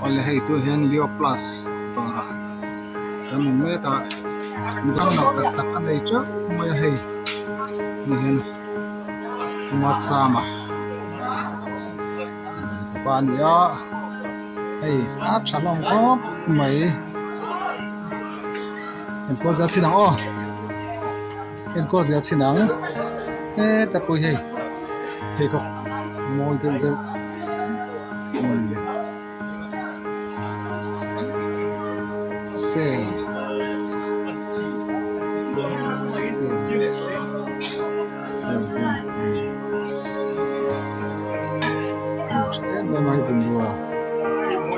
Awle hei tu hian Leo plus dawr a kan hmu mek a midang lo tak tak a nei teuh mai a hei ni hian Muatsama pa a ni a hei a tha hlawm khawp mai enkawl zel thin ang aw enkawl zel thin ang heta pawh hi hei pheikhawk mawi deuh deuh sale sale sale tha em em a hei bungrua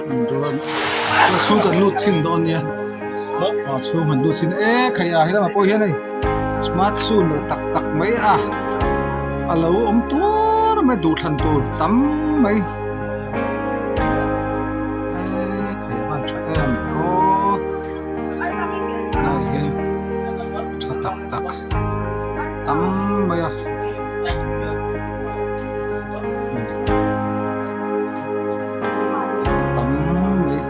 bungrua a chhung kan lut chhin dawn nia a chhung han lut chhin e khai a helamah pawh hian hei smart shoe lo tak tak mai a a lo awm tuar mai duhthlan tur tam mai e khai a van tha em aw tunah hian tha tak tak tam mai a. Tam mai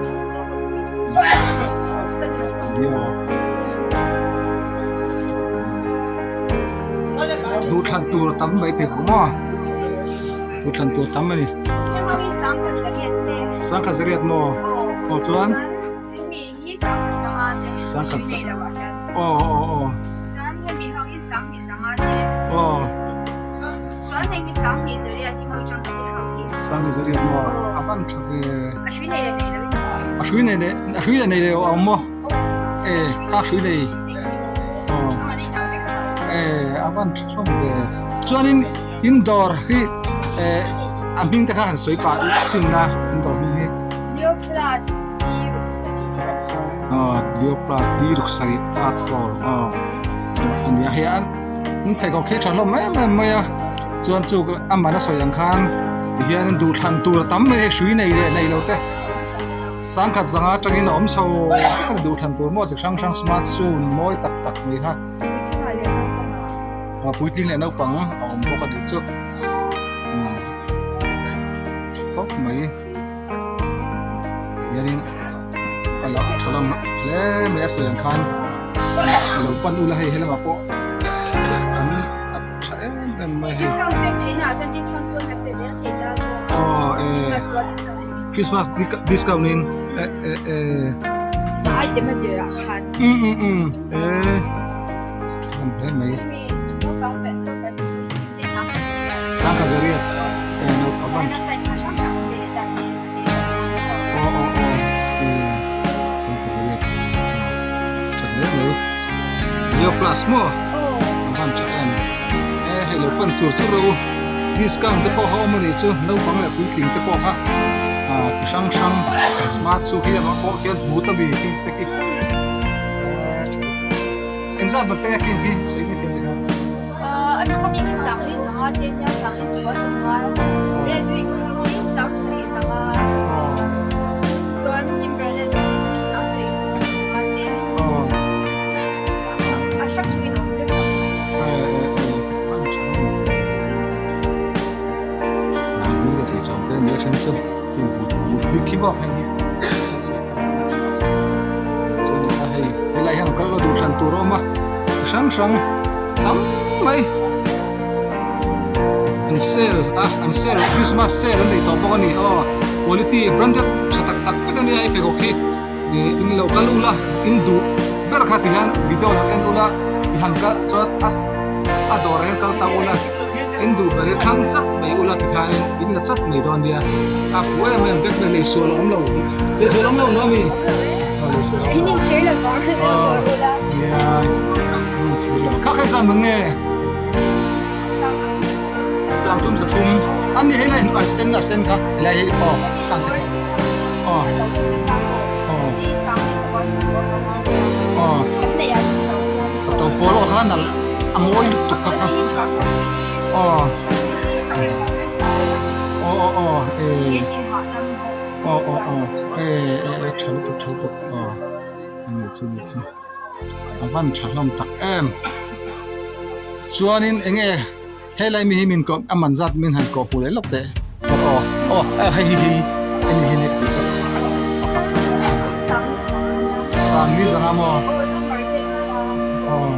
duhthlan tur tam mai phei khawp maw duhthlan tur tam a ni sangkhat zariat maw aw chuan sangkhat aw aw aw aw Sangni zariat maw a van tha ve a hrui nei leh a hrui leh nei leh a awm maw e kha hrui nei aw e a van tha hlawm ve chuanin in dawr hi eh a hming te kha han sawi pah chin la in dawr hming hi aw Leo plus D ruk sarih third floor aw a nia hei an in pheikhawk khi tha hlawm em em mai a chuan chu a man a sawi ang khan tihian duhthlan tur a tam mai hei hrui nei leh nei lo te sangkhat zanga atangin a awm chho vek a ni duhthlan tur maw chi hrang hrang smart shoe mawi tak tak mai kha a puitling leh naupang a awm bawk a nih chu umm tha khawp mai hianin a lo tha hlawm hle mai a sawi ang khan lo pan ula hei helamah pawh an a tha em em mai hei Discount pek theihna ah chuan discount pawh an pe zel thei ta maw aw e Christmas pawh discount Christmas discount in e e e item a zir ah khan um um um e tha hlawm hle mai mi naupang pe first Sangkhat zariat e naupang aw aw aw e sangkhat zariat tha hle mai leo plus maw a van tha em e hei lo pan chur chur rawh u discount te pawh kha awm a nih chu naupang leh puitling te pawh kha ah chi hrang hrang smart shoe khi amah pawh khian hmu ta mi khi te khi engzat ber te nge khi khi sawi mai thiam leh kha. A chhak ami khi sangli zanga te nia sangli zakua sawmnga red wings hi sangsarih zanga chuan timberland hi sangsarih zakua sawmnga te a hrang hrangin a awm vek a. Helai hian kal lo duh thlan tur a awm a chi hrang hrang tam mai an sale a an sale christmas sale an nei tawh bawk a ni aw quality branded tha tak tak vek a nia hei pheikhawk hi ih in lo kal ula in duh ber kha ti hian video lo en ula i han kal chuan a a dawrah hian kal ta ula in duh ber hi thlang chat mai ula tikhanin in la chat mai dawn nia a fuh em em vek mai leisual a awm lo leisual a awm lo no ami In inchhir lo vang a lo bawr ula. Nia in inchhir lo. Kha kha exam ang nge? Sang thum zathum. An ni hei lai a sen a sen kha helai hi aw khang te kha. Aw. Aw. Aw. A to pawl aw kha nalh a mawi lutuk kha kha. Aw. Aw aw aw e. Aw aw aw e e e tha lutuk tha lutuk aw a ni chu ni chu a van tha hlawm tak em chuanin eng nge helai mi hi min kawh a man zat min han kawh phu leh lawk teh aw aw hei hi hi hei hi ni tih zawk chu. Sangli zanga maw? Aw.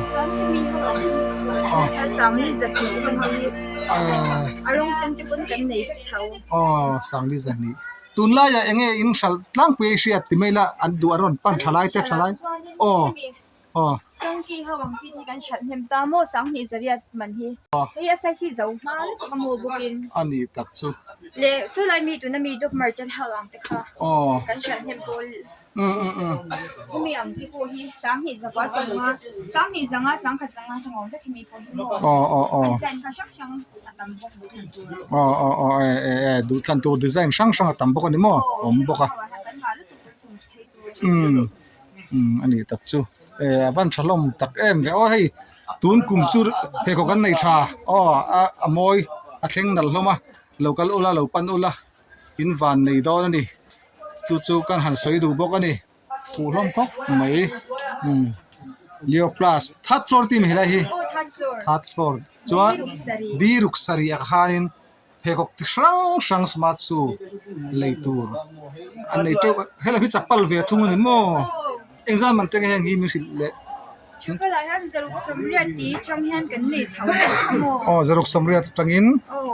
Aw. Aw Sangli zahnih. Tunlaiah eng nge in hralh tlangpui a i hriat ti mai la an duh an rawn pan tha lai te tha lai. Aw. Aw. Tangki ho ang chi hi kan hralh hnem ta maw Sanghnih zariat man hi. Hei a size hi zo hma lutuk a maw bawkin. A nih tak chu. Leh chulai mi tuna mi Doc Marten ho ang te kha kan hralh hnem pawl. Hemi ang te pawh hi Sanghnih zakua sawmnga Sanghnih zanga Sangkhat zanga thang awm vek hemi pawh hi maw. A design kha hrang hrang a tam bawk duh thlan tur. Aw aw aw e e e duh thlan tur design hrang hrang a tam bawk a ni maw awm bawk a. Kan ngah lutuk thung phei chu. Umm a nih tak chu eh a van tha hlawm tak em ve aw hei tun kum chu pheikhawk an nei tha aw a a mawi a thleng nalh hlawm a lo kal ula lo pan ula in van nei dawn a ni chu chu kan han sawi duh bawk a ni huh hlawm khawp mai umm leo plus third floor tih mai helai hi third floor chuan di ruk sarih ah khanin. Pheikhawk chi hrang hrang smart shoe lei tur an nei teuh a helai hi chapal ve thung a ni maw engzat man te nge heng hi min hrilh leh aw zaruk sawmriat atangin aw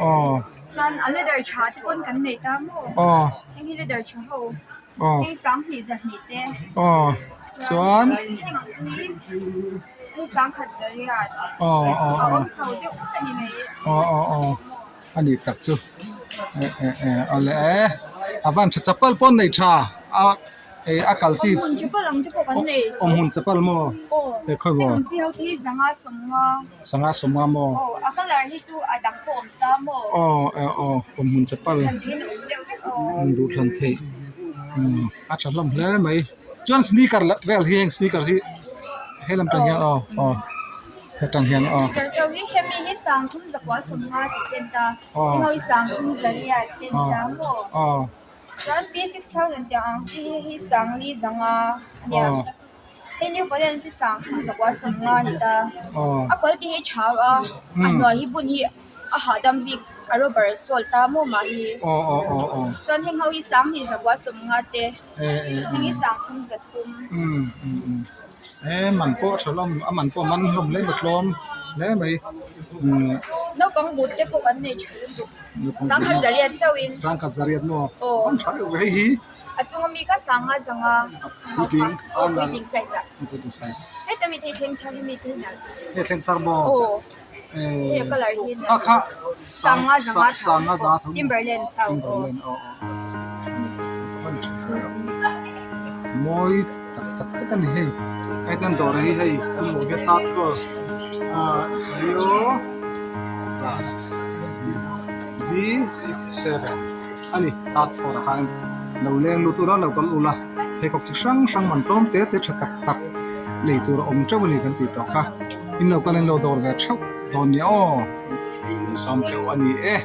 aw aw aw chuan. Aw aw aw aw aw aw a nih tak chu eh eh eh awle e a van tha chapal pawh an nei tha a eh a kal chi awmhmun chapal maw he khawi maw sangha sawmnga maw aw eh aw awmhmun chapal duhthlan theih a tha hlawm hle mai. Chuan sneaker lah vel hi heng sneaker hi helam tang hian aw aw hetang hian aw. Sneaker ho hi hemi hi sangthum zakua sawmnga tih ten ta heng ho hi sangthum zaria ten ta maw aw chuan p 6000 tiang ang chi hi hei sangli zanga ania hei new balance hi sangthum zakua sawmnga a ni ta a quality hi tha a a hnuai hi bun hi a hahdam bik a rubber sole ta maw mah hi chuan heng ho hi sanghnih zakua sawmnga te. Heng hi sangthum zathum. He man pawh a tha hlawm a man pawh a man hlawm hle mai tlawm hle mai. Naupang but te pawh kan nei tha lutuk. Sangkhat zariat chauhin. Sangkhat zariat maw? Aw. An tha deuh ve hei hi. A chunga mi kha sangha zanga. Puitling. Aw puitling size ah. Puitling size. Heta mi thei thleng thar hi mi te hi nalh. Hei thleng thar maw? Aw. Hei a colour hi Kha kha sangha zanga tho sangha zanga tho Timberland tho Timberland aw mawi tak tak vek a ni hei hei ten dawr hi hei an hmuh hian third floor ah zero plus D 67 a ni third floor ah khan lo leng lut ula lo kal ula pheikhawk chi hrang hrang man tlawm te te tha tak tak lei tur a awm teuh a ni kan tih tawh kha. In lo kal in lo dawr ve theuh dawn nia aw sawm cheu a ni e.